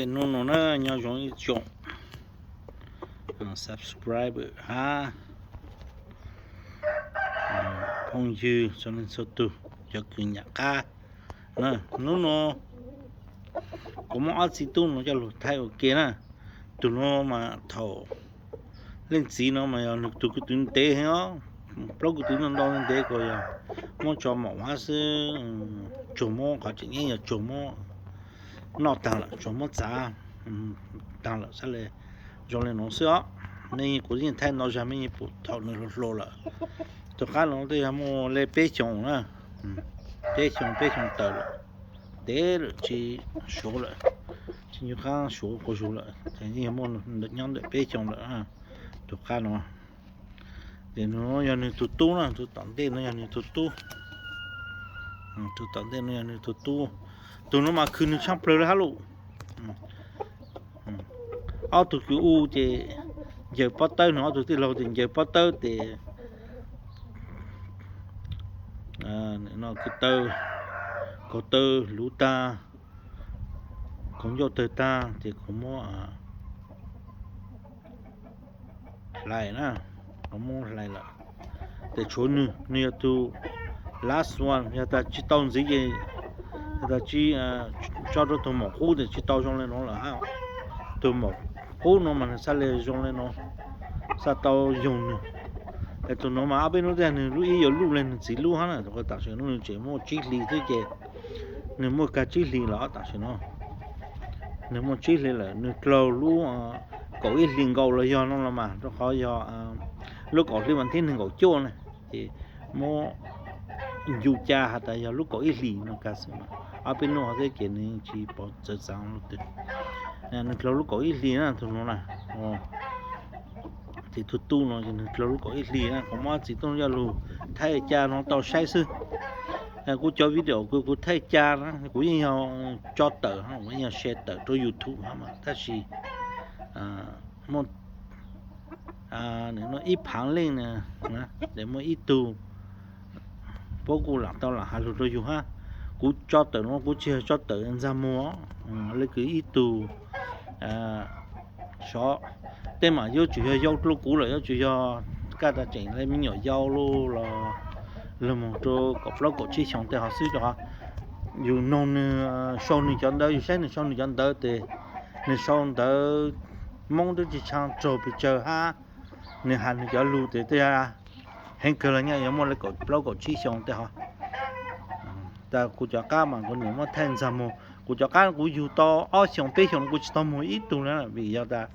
Hnub no na nyob zoo ib tsoom subscriber hab phooj ywg txhua leej txhua tug, cov kws nyam qab. Hnub no kuv muab ob txiv tub no coj lug thaij ua ke na. Tug no mas thaum leej txiv no mas yog nws tug ko tw ntev heev os, plaub ko tw ntau ntau ntev ko yog muab tso maum hab xwb, tsuag muab qhov tseem ceeb yog tsuag muab noj taag lawm, tsuag muab txav taag lawm xwb le zoo le nuav xwb os. Mej kuv yeej thaij ntau zag mej yeej pum thaum nws hluas hluas lawm. Tug qab no twb yog muaj le peb xyoos na, peb xyoos peb xyoos tawm lawm, ntev lawm tsis suav lawm, tsis ncu qaab suav quas zug lawm, yeej yog muaj nyob ntawm peb xyoos lawm. Tug qab no ces nws yog nws tug tub na, tug tom ntej no yog nws tug tub. Tug tom ntej no yog nws tug tub. Tug no mas khwv nws tshaaj plawg le hab lug. Ob tug kws u ces ncaws pob tawb, nws ob tug tij laug ces ncaws pob tawb tes, no ko taw, kaug taw luv taag, kaug ncauj tawg taag ces kuv muab hlais na, kuv muab hlais lawm. Tes tshuav nws, nws yog tug last one, yog tas tsis tau ntxiv ces, yog tas tsis tso rau tug maum qub tes tsis tau zoo le nuav lawm hab. Tug maum qub no mas nws xaav le zoo le nuav, xaav tau yoog nws. Es tug nuav mas ob peb nub twg nws lub ib yuav luj le nws txiv lub hab na, tam sim no nws tseem muaj tsib hlis xwb ces, nws muaj kag tsib hlis lawm tam sim no. Nws muaj tsib hlis lawm, nws dlaug lub kaum ib hlis nkaus los yog no los mas, rau qhov yog lub kaum hli mas thib nees nkaum cuaj na, ces muab ncu ca has tas yog lub kaum ib hlis no kag xwb. Ob peb nub hov xwb ces nws tsis pov txawv xaav lub twg. Nws dlaug lub kaum ib hlis na tug nuav na. Ces tug tub no ces nws dlaug lub kaum ib hlis na, kuv muab txiv tub coj lug thaij ca no tau saib xwb. Kuv cov video kws kuv thaij ca na kuv yeej yog tso tawm, kuv yeej yog share tawm rau YouTube hab mas, tab sis muaj ib phaav leej na, muaj ib tug puab kuj lam tau lam has lug rau yug hab. Kuv tso tawm no kuv tsis yog tso tawm ntxag muag, le kws ib tug sov, tej mas yuav tsum yog yau dlua kuv lawm, yuav tsum yog kaj tas tseem le me nyuam yau lug los, lug moog rau kaum plaub kaum tsib xyoos tej hov xwb rau qhov yug noog nws, sau nws cov ntawv, yug saib nws sau nws cov ntawv tes, nws sau ntawv Moob twb tsis tshua raug pes tsawg hab, nws has nws cov lug tes tej heev kawg los nyaj yuav muaj le kaum plaub kaum tsib xyoos tej hov. Tas kuv cov qab mas kuv nim muab thaij ntxag muag, kuv cov qab kuv yug tau ob xyoos peb xyoos kuv tsis tau muag ib tug le, vim yog tas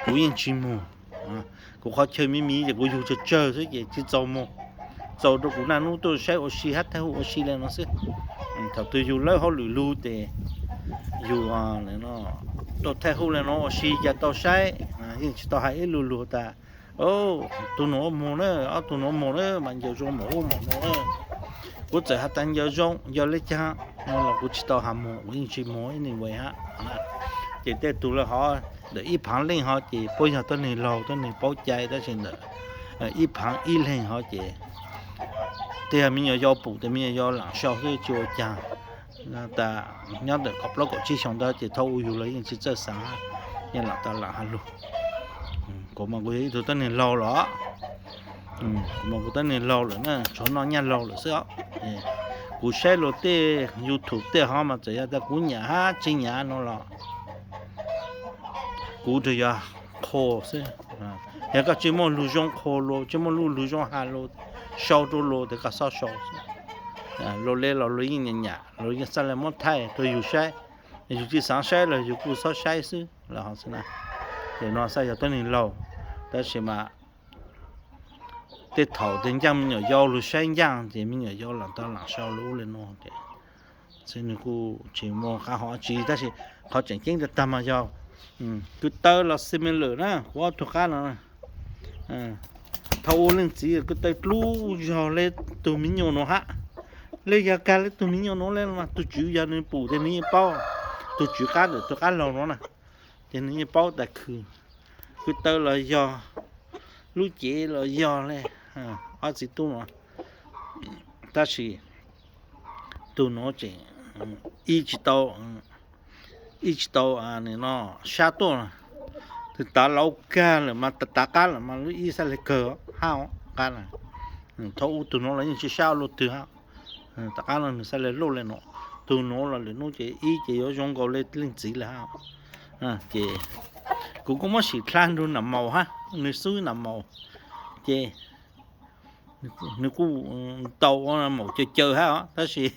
kuv yeej tsis muag. Kuv qhov chaw miv miv ces kuv yug tsawg tsawg xwb ces tsis txaus muag, txaus rau kuv naj nub tuaj saib ua si hab thaij hu ua si le no xwb. Thaum twg yug lawb hauj lwm lug tes yug tuaj thaij hu le no ua si cas tau saib, yeej tsis tau has ib lu lug tas tug nuav muag na, ob tug nuav muag na mas ncaws zoo mam hu mam muag na. Kuv txawm has tas ncaws zoo ncaws le caag no los kuv tsis tau has muag, kuv yeej tsis muag ib neeg vej hab. Ces tej tug le hov ntawm ib phaav leej hov ces puab yog tuab neeg laug tuab neeg paub cai, tab sis ntawm ib phaav ib leeg hov ces tej yog me nyuam yau pum tes me nyuam yau lam sau xwb tsis ua caag. Tas nyob ntawm kaum plaub kaum tsib xyoos ntawd ces thaum u yug los yeej tsis txawj xaav, yeej lam tas lam has lug. Kuv mas kuv yog ib tug tuab neeg laug lawm, kuv mas kuv tuab neeg laug lawm na, tshuav noj nyaj laug lawm xwb os. Kuv saib luag tej YouTube tej hov mas txawm yog tas kuv nyam hab tsis nyam no los kuv tsuas yog qhuas xwb. Yog koj tsis muaj lug zoo qhuas luag, tsis muaj lug zoo has luag, sau rau luag tes koj xob sau xwb. Luag le los luag yeej nyam nyam, luag yeej xaav le muab thaij rau yug saib. Yug tsis xaav saib los yug kuj xob saib xwb los hov xwb na. Ces no xav yog tuab neeg laug, tab sis mas tej thaum tes ncaaj me nyuam yau lug saib ncaaj ces me nyuam yau lam tau lam sau lug ub le nuav. Xwb nws kuj tsis muaj qab hau tsi, tab sis qhov tseem ceeb tag tag mas yog kwv taw los xi me lawm na, kuv ob tug qab no. Thaum ub leej txiv kwv taw dlub zog le tug me nyuam no hab, le yog kag le tug me nyuam no le mas tus tswv yog nws pum ces nws yeej paub, tus tswv qab ntawm tus qab laug no na, ces nws yeej paub tas khw, kwv taw los yog, lub cev los yog le ob txiv tub no. Tab sis tus nuav tseem ib tsis tau, ib tsis tau no sab tuaj, twb tav lauv kag lawm mas tav qab lawm mas lub ib xav le kawg hab qab na. Thaum ub tus nuav los yeej tsis sab luaj twg hab, tom qab no nws xav le luaj le no. Tus nuav los lwm hnub ces ib ces yuav zoo nkaus le leej txiv le hab. Ces kuv kuj muab sim dlha nrug nam maum hab, nws xub nam maum, ces nws kuj tau ua maum caws caws hab os, tab sis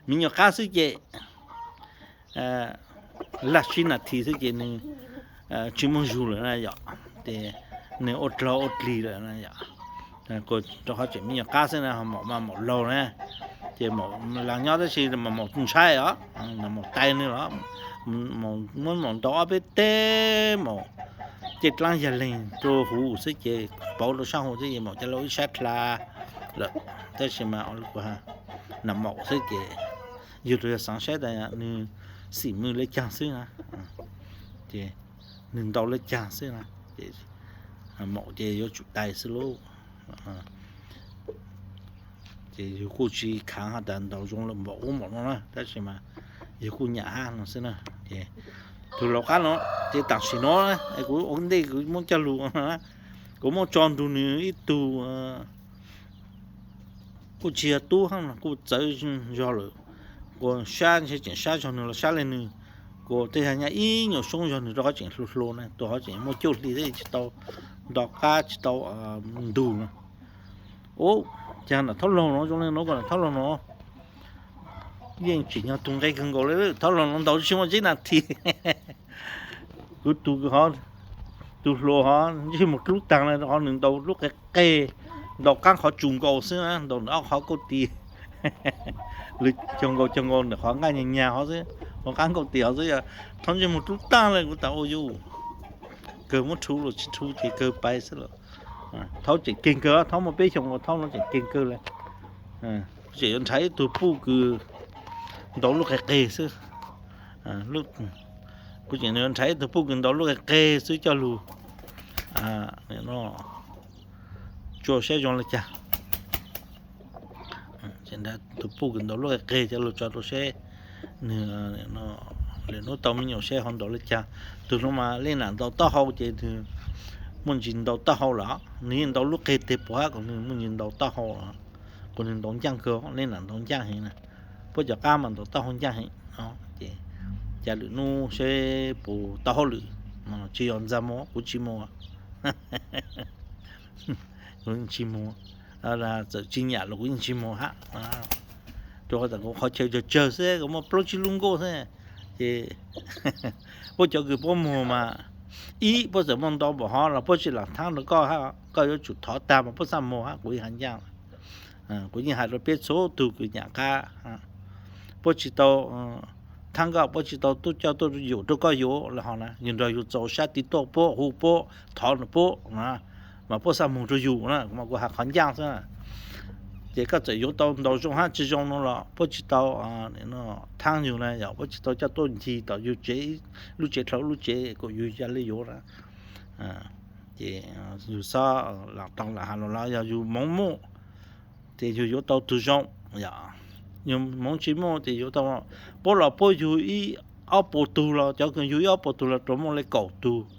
me nyuam qab xwb ces laj sib nas this xwb ces nws tsis muaj zug lawm na yom, ces nws ua dlog ua dlig lawm na yom. Rau qhov tseem me nyuam qab xwb na, ho maum mas maum laug na, ces maum laag nyob tab sis mas maum ntshai os, maum tais nws los, muab maum ntaus ob peb teg, maum cej dlaab yag leeg rau huv xwb ces pauv rau sab huv xwb ces maum ca le ib sab dlha lawm. Tab sis mas nam maum xwb ces yug rau yog xaav saib tas nws xim mws le caag xwb na, ces nws ntaus le caag xwb na, ces maum ces yuav tsum tais xwb lauj. Ces yug kuj tsis khaav has tas ntaus zoo lawm npaum ub npaum no na, tab sis mas yug kuj nyam hab no xwb na. Ces tus laus qab no, ces tam sim no kuv ua ntej kuv muab coj lug, kuv muab tso nrug nws ib tug, kuj tsis yog tub hab, kuj txawv zog lawm, kuas sab ntshe tseem sab zog nws los sab le nws, kuas tej zag nyaj ib nyuag soob zog nws rau qhov tseem hluas hluas na, tus hov tseem muaj cuaj hli thiab tsis tau nto qab tsis tau ntug na. Ub, cas nam thaub laug no zoo le nuav, kuas nam thaub laug no yeej tsim nyog tug nqe kawg nkaus le, thaub laug no ntaus tsis muaj tsib nas this. Kuv tus, tus hluas hov ntsej muag dlub taag le, ho nws ntaus lub qe qe, ntaus qaab qhov tsum nkaus xwb na, ntaus ntawm ob qhov kauj tis, lwm caug nkaus caug nkaus ntawm qhov nqaj nyag nyag hov xwb, qhov qaab kauj tis hov xwb, yog thaub ntsej muag dlub taag le. Kuv tas ua yus kawg, muab rhu los tsis rhu ces kawg pais xwb los. Thaub tseem keeg kawg, thaub muaj peb xyoos los thaub no tseem keeg kawg le. Kuv tseem yuav nrhav ib tug puj kws ntaus lub qe qe xwb. Kuv tseem yuav nrhav ib tug puj kws ntaus lub qe qe xwb coj lug tsuas saib zoo le caag. Tus puj kws ntaus lub qe qe coj lug tso rau seb nwg lwm hnub tau me nyuam seb ho ntaus le caag. Tug nuav mas leej nam ntaus taub hau ces nwg muaj ntsis ntaus taub hau lawm, nwg yeej ntaus lub qe teg puas hab kuas nwg muaj ntsis ntaus taub hau lawm, kuas nwg ntaus ncaaj kawg, leej nam ntaus ncaaj heev na. Puab cov qab mas ntaus taub hau ncaaj heev. Ces ca lwm hnub seb puas tau hauj lwm, tsis yog ntxag moog kuv tsis moog, kuv tsis moog, txawm tsis nyam los kuv yeej tsis moog hab. Rau qhov tas kuv qhov chaw tsawg tsawg xwb, kuv muaj plaub tsib lub nkoj xwb. Ces puab cov kws puab moog mas, ib, puab txawm muaj ntau npaum hov los puab tsis laam thaab rau koj hab, koj yuav tsum thov tag mas puab xaaj moog hab, kuv yeej has ncaaj. Kuv yeej has rau peb txhua tug kws nyam qab, puab tsis tau thaab koj, puab tsis tau tuaj coj tuaj yuam rau koj yuav los ho na, yug nrog yug txaus sab tiv tuaj puab hu puab thov nws puab na, mas puab xaaj moog rau yug na, mas kuv has qhov ncaaj xwb. Ces koj txawm yuav tau ntaus zoo hab tsis zoo no los puab tsis tau thaab yug na, yog puab tsis tau coj tuaj ncig tom yug tsev, lub tsev dlhau lub tsev kom yug ca le yuav na. Ces yug xob laam tau laam has los los yog yug moov muaj ces yug yuav tau tug zoo, yog yug moov tsis muaj ces yuav tau, puab los puab yug ib ob puas tug los cov kws yug ib ob puas tug los rau muaj le kaum tug,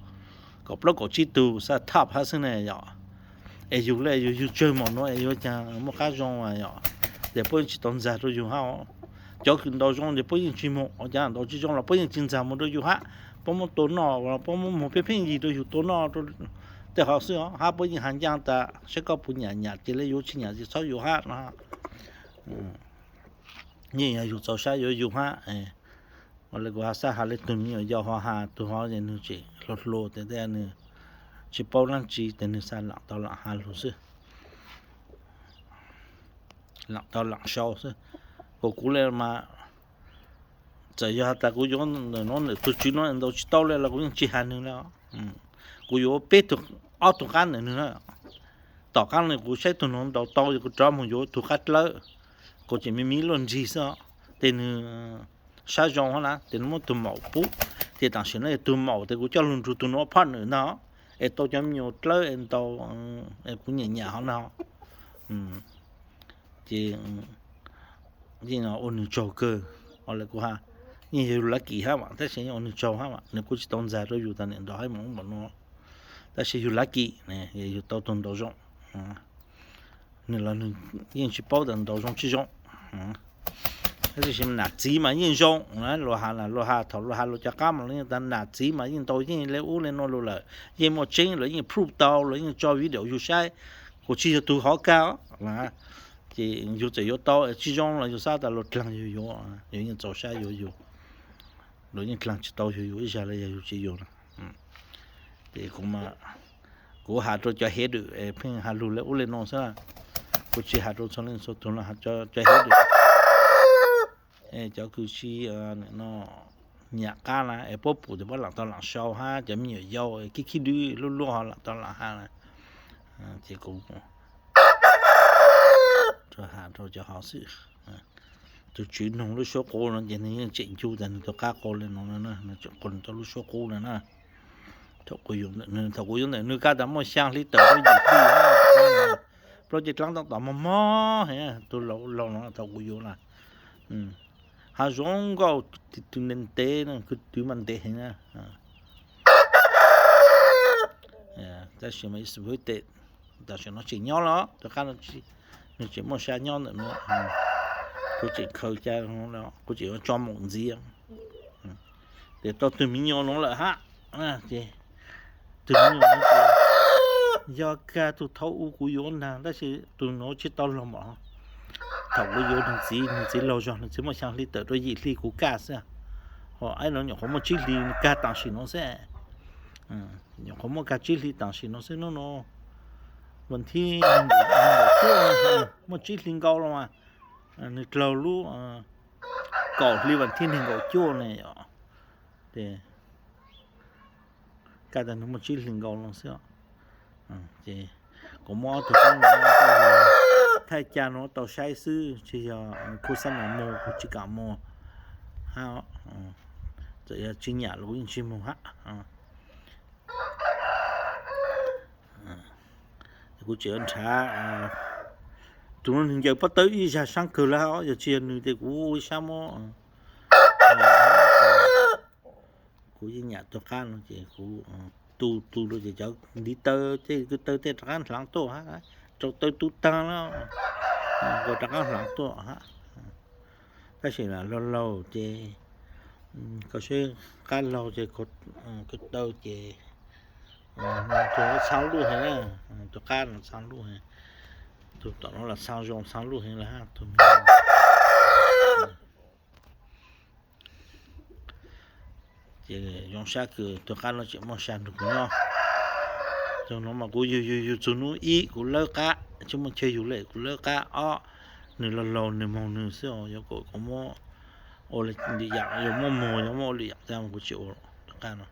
kaum plaub kaum tsib tug xav thaj hab xwb ne yom. Es yug le yug yug tsawg npaum nuav es yuav caag muaj qab zoo yom. Ces puab yeej tsis tau ntxag rau yug hab. Cov kws ntaus zoo ces puab yeej tsis moog, cov ntaus tsis zoo los puab yeej tsis ntxag moog rau yug hab. Puab muab tua noj los puab muab moog pheej pheej yig rau yug tua noj tej qhov xwb os, hab puab yeej has ncaaj tas saib koj puas nyam, nyam ces le yuav, tsis nyam ces txhob yuav hab no. Yeej yog yug txaus sab yuav yug hab. Ua le kuv has xav has le tug me nyuam yaus ho has tug hov es nwg tseem hluas hluas tes tej nwg tsis paub dlaab tsi tes nwg xav laam tau laam has lug xwb, laam tau laam sau xwb. Kuas kuv le mas Txawm yog has tas kuv yuav ntawm no ntawm tus tswv no ntaus tsis tau li los kuv yeej tsis has nws li. Kuv yuav peb tug, ob tug qab ntawm nws na. Tom qab no kuv saib tug no ntaus tau kuv rov mus yuav tug qab dlawb, kuv tseem me me luaj nrig xwb. Ces nws sab zoo na ces nws muab tug maum pub, ces tam sim no yog tug maum ces kuv coj lug nrug tug no phoj nwm ntag, es tau cov me nyuam dlawb es ntau, kuv nyiam nyiam hov no. Ces yeej ua nws tsaug kawg. Os, lawv kuv ha, yeej yog yus lav kim hab mas, tab sis yeej ua nws tsaug hab mas, nws kuj tsis tau ntxag rau yus tas niam nrog haib mus ub npaum no, tab sis yus lav kim, yus tau tug ntaus zoo. Nws los nws yeej tsis paub tas ntaus zoo tsis zoo. Tab sis nam txiv mas yeej zoo, luag has na, luag has thaum luag has luag cov qab mas luag yeej tas nam txiv mas yeej ntaus yeej li ub li no lug lawm, yeej muaj tseeb, luag yeej proof tau, luag yeej tso video yug saib, kuv tsis yog tug hov kag. Ces yug txawm yuav tau tsis zoo los yug xav tas luag dlaag yug yuav, yug yeej txaus sab yuav yug, luag yeej dlaag tsis tau yug yug ib zag li yog yug tsis yug na. Ces kuv has rau cov hev dwm pheej has lug li ub li no xwb, kuv tsis has rau txhua leej txhua tug no, cov hev dwm, cov kws tsis no nyam qab na es puab pum ces puab lam tau lam sau hab cov me nyuam yaus khib khib dwb luaj luaj ho lam tau lam has na. Ces kuv has rau cov hov xwb. Tus tswv noog lub suab qub no ces nws yeej tseem ncu tas nws tus qab qub li no, nws tseem qub nws tau lub suab qub no na. Thaum kuv yuav ntawm nws, thaum kuv yuav ntawm nws kab tas muaj xyaa hli tawm rau yim hli, plaub ceg dlaab toj tom mog mog heev, tus laug no thaum kuv yuav na. Hav zoov nkauj, twb ntev ntev, kwv twv mas ntev heev na. Tab sis mas ib xwb tes, tam sim no tseem nyob los tus qab no, nws tseem muaj sab nyob ntawm no. Kuv tseem khaws ca, kuv tseem yuav tso mus ntxiv. Ces tau tug me nyuam no lawm hab. Ces tug me nyuam no ces yog kag tug thaum u kuv yuav nag, tab sis tug no tsis tau laug mas. Thaum kuv yuav nws txiv, nws txiv laug zog, nws txiv muaj xyaa hli tawm rau yim hli kuv kaj xwb. Ho aib no nyuam qhuav muaj tsib hli kag tam sim no xwb. Nyuam qhuav muaj kag tsib hli tam sim no xwb hnub no. Vas thib nees nkaum cuaj, muaj tsib hli nkaus los mas. Nws dlaug lub kaum hli vas thib nees nkaum cuaj ne. Ces kaj tas nws muaj tsib hli nkaus no xwb. Ces kuv muab ob tug qab no thaij ca no tau saib xwb, tsis yog kuv xab nam mus kuv tsis kam mus hab. Txawm yog tsis nyam los kuv yeej tsis mus hab. Kuv tseem yuav nrhav, tus no nws ncaws pob tawb ib zag saab kawg lawm, yog tsis yog nws ces kuv ua ib sab muab. Kuv yeej nyam tus qab no ces kuv tu tu rau ces cov ntiv taw tej kwv taw tej rov qab hlaav tuaj hab, rau taw tu taag na, rov qab hlaav tuaj hab. Tab sis lam laug laug ces koj saib qab laug ces kwv taw ces txhaa luj heev, tus qab no txhaa luj heev, tus tom no los txhaa zoo txhaa luj heev lawm hab. Ces zoo sab kws tus qab no tseem muaj sab nrug kuv nyob. Tug no mas kuv yug yug yug txug hnub ib kuv lawb qab, tsis muaj chaw yug le kuv lawb qab. Ob, nws laug laug nws moog nws xwb, yuav kom kuv muab ua lwm yam, yuav muab moog yuav muab ua lwm yam tag kuv tsis ua. Tus qab no,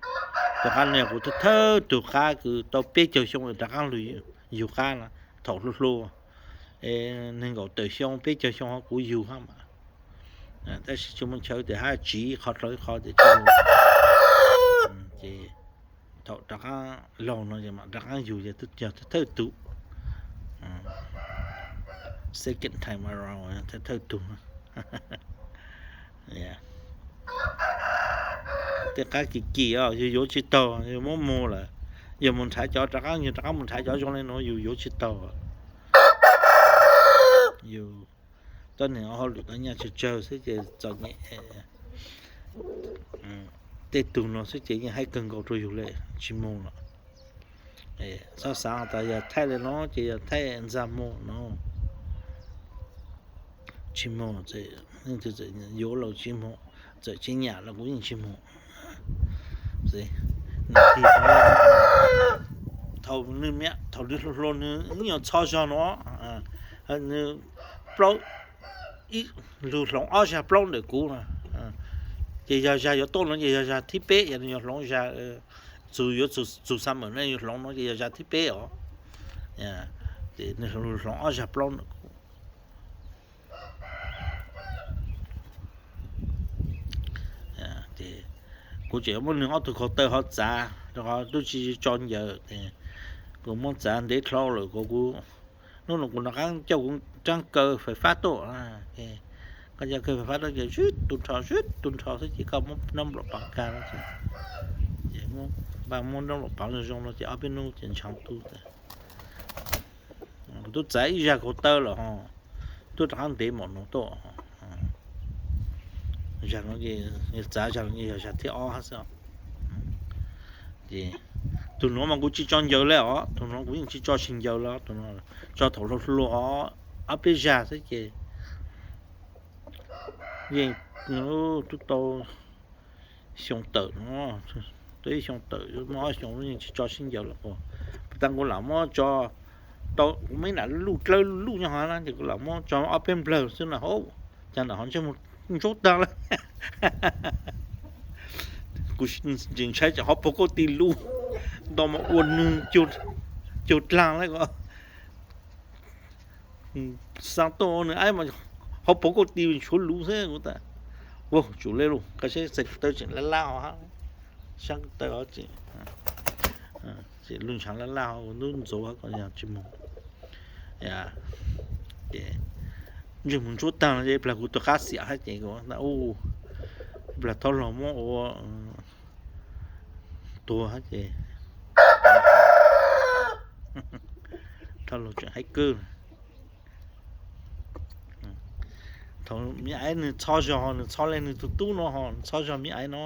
tus qab no yog kuv thawj thawj tug qab kws tau peb caug xyoo rov qaab lug yug qab na, thaum hluas hluas, nees nkaum tawm xyoo peb caug xyoo kuv yug hab mas. Tab sis tsis muaj chaw tes hab tsiv qhov dlhau ib qho tes tsis yug. Ces thaum rov qaab laug no rov qaab yug yog thawj tug, second time around, thawj tug. Tej qab kim kim os, yug yuav tsis taug, yug muab muag lawm, yog mus nrhav cov rov qaab, yug rov qaab mus nrhav cov zoo le nuav yug yuav tsis taug. Yug tuab neeg hauj lwm tau nyaj tsawg tsawg xwb ces txom nyem, tej tug no xwb ces yeej haib kawg nkaus rau yug le, tsis muag lawm. Txhob xaav tas yog thaij le no ces yog thaij ntxa muag no, tsis muag, leej twg txawm yuav los tsis muag, txawm tsis nyam los kuv yeej tsis muag. Thaum nws, thaum nws hluas hluas nws ib nyuag txho zog no, nws plaub, lug hloov ob zag plaub ntawm kuv na, Ces yog zag yuav tuaj no ces yog zag thib peb, yog nws yuav hloov zag, txug yuav txug summer no yuav hloov no ces yog zag thib peb os. Ces nws hloov ob zag plaub no. Kuv tseem muab nws ob tug khaus taw ho txav rau qhov twb tsis tso ncaws, kuv muab txav ntev dhau lawm, kuv, hnub no kuv rov qab coj kuv rab kaw fais fab tuaj. Koj coj kaw fais fab tuaj ces swb tu nrho swb tu nrho xwb ces koj muab nrob nplaum pav kag no ces, ces muab, npaj muab nrob nplaum pav zoo zoo no ces ob peb hnub ces ntshav tu tas. Kuv twb txav ib zag khaus taw lawm ho, twb rov qab ntev npaum no tuaj. Zag no, txav zag no yog zag thib ob xwb. Ces tus nuav mas kuv tsis tso ncaws li os, tus nuav kuv yeej tsis tso tsis ncaws li, tus nuav tso thaum hluas hluas os, ob peb zag xwb ces yeej twb tau xyoo tawm no, twb ib xyoo tawm muaj ob xyoo yeej tsis tso sib ncaws lawm. Puas tas kuv lam muab tso tau, kuv muaj ib nram luj dlawb luj nyob hov na ces kuv lam muab tso ob peb nplawg xwb na, hov, cas nram hov ntsej muag ntsuab tag lawm. Kuv tseem ntshai tsam hov puag kauj ti luj, nto mas ua nws cug dlaag lawm ko. Xaa tuaj nws aib mas hov puag kauj ti tshuav luv xwb kuv tas. Vau, tsum le lug, koj saib xav kuv taw tseem laj laj hov, sab kuv taw hov tseem, tseem luj ntshav laj laj hov, ua ntub ntxuav hov ko yog tsis moog. Ces ntsej muag ntsuab tag no ces plag kuv tus qab xiam hab ces kuv tas, plag thauj laug muab ua tuag hab ces thauj laug tseem haib kawg. Thaum me aiv nws txho zog, nws txho le nws tus tub no ho, nws txho zog me aiv no,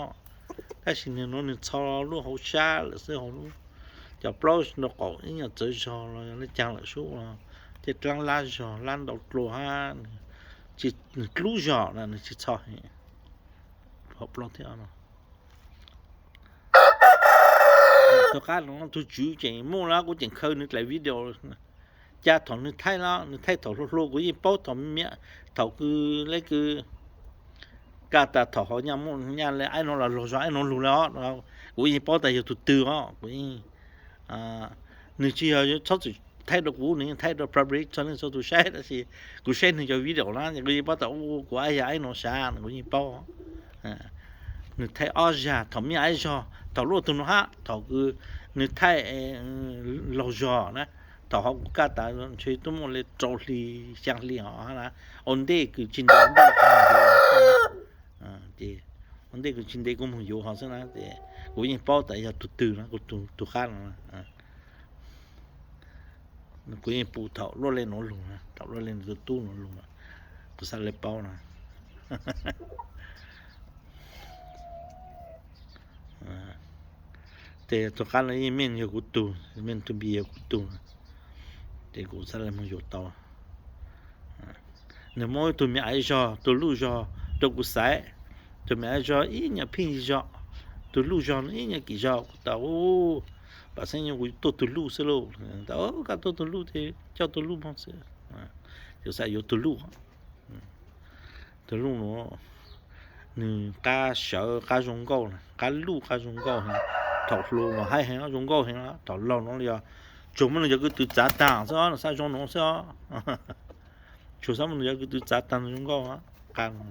tab sis nws nuav nws txho lub hauv sab lawm xwb, hauv lub cov plaub nraub qaum ib nyuag txawv zog los yog le caag lawm sub los tej dlaab lab zog, lab ntau dlua hab, nws dlub zog na nws tsis txho. Hauv plaub thiab no. Tus qab no tug tswv tseem muaj lawm, kuv tseem khaws nws dlaim video. Cas thaum nws thaij no, nws thaij thaum hluas hluas kuv yeej paub, thaum me, thaum kws le kws kaj tas thaum hov nyaj muaj nyaj le aib no los laug zog aib no lug le os, kuv yeej paub tas yog tug twg os, kuv yeej, nws tsis yog txhob txwm thaij rau kuv, nws yeej thaij rau public txhua leej txhua tus saib, tab sis kuv saib nws cov video na kuv yeej paub tas kuv aib yog aib no sav, kuv yeej paub. Nws thaij ob zag thaum me aiv zog, thaum luaj tug no hab, thaum kws nws thaij laug zog na, thaum hov kuv kaj tas ntshe twb muaj le rau hli xyaa hli hov na, ua ntej kws tsis ntev, ua ntej kws tsis ntev kuv moog yuav hov xwb na, ces kuv yeej paub tas yog tug twg na, kuv tug qab no. Kuv yeej pum thaum luaj le nuav lug na, thaum luaj le nws tus tub nuav lug, kuv xaav le paub na. Ces tug qab no yeej meej yog kuv tug, meant to be yog kuv tug, ces kuv xaav le moog yuav tau. Nws muab tug me aiv zog, tug luj zog rau kuv xaiv, tug me aiv zog ib nyuag phij zog, tug luj zog ib nyuag kim zog, kuv tas, pam xeeb nyuag kuv tuaj tug luj xwb lauj, tas koj tuaj tug luj ces coj tug luj moog xwb, kuv xaav yuav tug luj. Tug luj nuav nws qab sawv qab zoo nkauj, qab luj qab zoo nkauj heev, thaum hluas mas haib heev zoo nkauj heev, thaum laug no yog tsuas muab nws cov kws tw txav taag xwb, nws xab zoo nuav xwb os. Tsuas xab muab nws cov kws tw txav taag zoo nkauj qab no.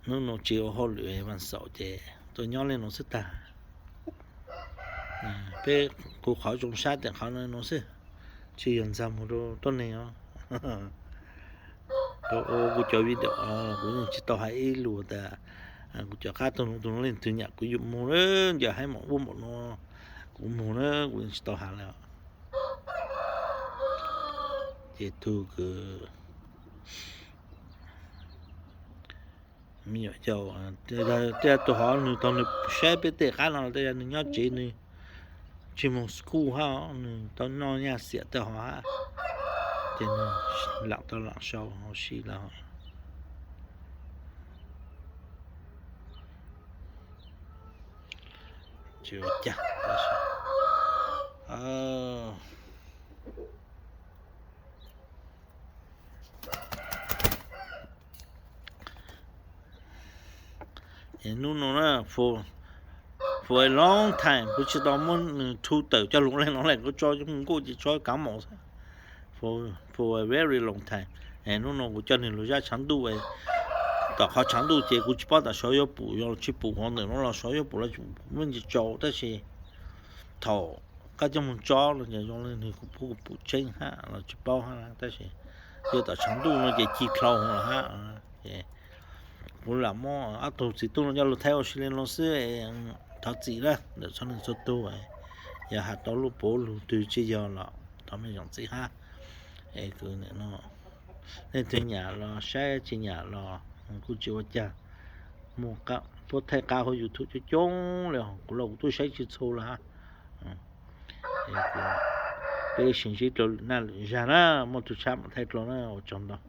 Hnub no tsis ua hauj lwm, vas xaum ces tuaj nyob le nuav xwb tag. Peb kuv qhov zoo sab tes qhov nuav xwb, tsis yog ntxag moog rau tuab neeg os. Kuv ua kuv cov video kuv yeej tsis tau hais ib lus tas kuv cov qab tug nuav tug nuav leej twg nyam kuv yuav moog, ncaws haib mam ua npaum no, kuv moog na kuv yeej tsis tau has lawm. Ces tug kws me nyuam yaus, tej tus hov nws tau nws saib peb tej qab no, tej yog nws nyob tsev nws tsis moog school hab, nws tau noj nyaj xiam tej hov hab, ces nws lam tau lam sau hauv si lawm. Tsis ua cas, tab sis Hnub no na, for a long time kuv tsis tau muab nws thu tawm coj lus li no li, kuv tso coj mus nkuj ces tso kav maum xwb. For a very long time. Hnub no kuv coj nws lug zaj tshav ntuj, tom qhov tshav ntuj ces kuv tsis paub tas xyov yuav pum los tsis pum, hov ntawm no los xyov yuav pum los tsis pum, muaj ntsis tsaus tab sis thaum koj coj mus tso los ces zoo li nws kuj pum tseeb hab los tsis paub hab, tab sis yog tom tshav ntuj no ces ci dlhau hov los hab. Ces kuv lam muab ob tug txiv tub no coj lug thaij ua si li no xwb. Thov txim na ntawm txhua leej txhua tug, yog has tau lub pauv lug twg tsis yog los thov mej zam txim hab. Es kuv, leej twg nyam los saib, tsis nyam los kuj tsis ua cas. Muaj puab thaij qab huv YouTube coob coob li, kuv los kuv tub saib tsis txhua lawm hab. Peb sib ntsib dlua lwm naj lwm zag na, muaj tug tshab mam thaij dlua na, ua tsaug ntau.